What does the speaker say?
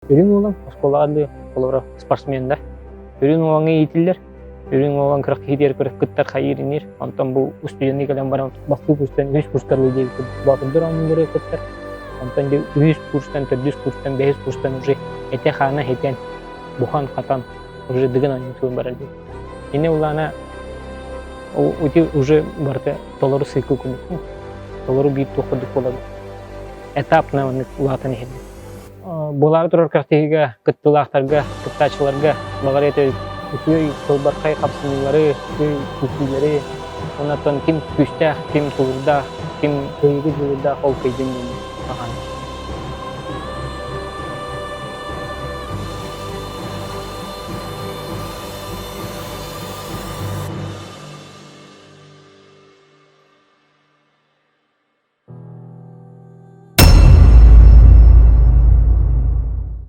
Үрүҥ уолан оскуолаҕа дыы олоро спортсменнар. Үрүҥ уолаҥҥа иитиллэр. Үрүҥ уолан кыра киһитигэр көрө кыттар хайыыр иниир. Онтон бу устудьуоннуу кэлэн баран бастакы курстан үһүс курстар диэбит боотурдар оонньуулары кыттар. Онтон дьэ үһүс курстан, төрдүс курстан, бэһис курстан уже этэ-хаана хитэн, бухан-хатан уже дыгын оонньуутун барар диэн. Ини улаана ути уже барыта толору цикл курдук, толору биир туох курдук буолабыт. Этапно маннык улаатан иһэрбит. Буолаары турар күрэхтэһиигэ кыттыылаахтарга, кыттааччыларга баҕар этэ үчүгэй сылбархай хапсыһыылары, үчүгэй күүсүүлэри, уонна оттон ким күүстээх, ким тулуурдаах, ким кыайыыга дьулуурдаах ол кыайдын диэн баҕаны.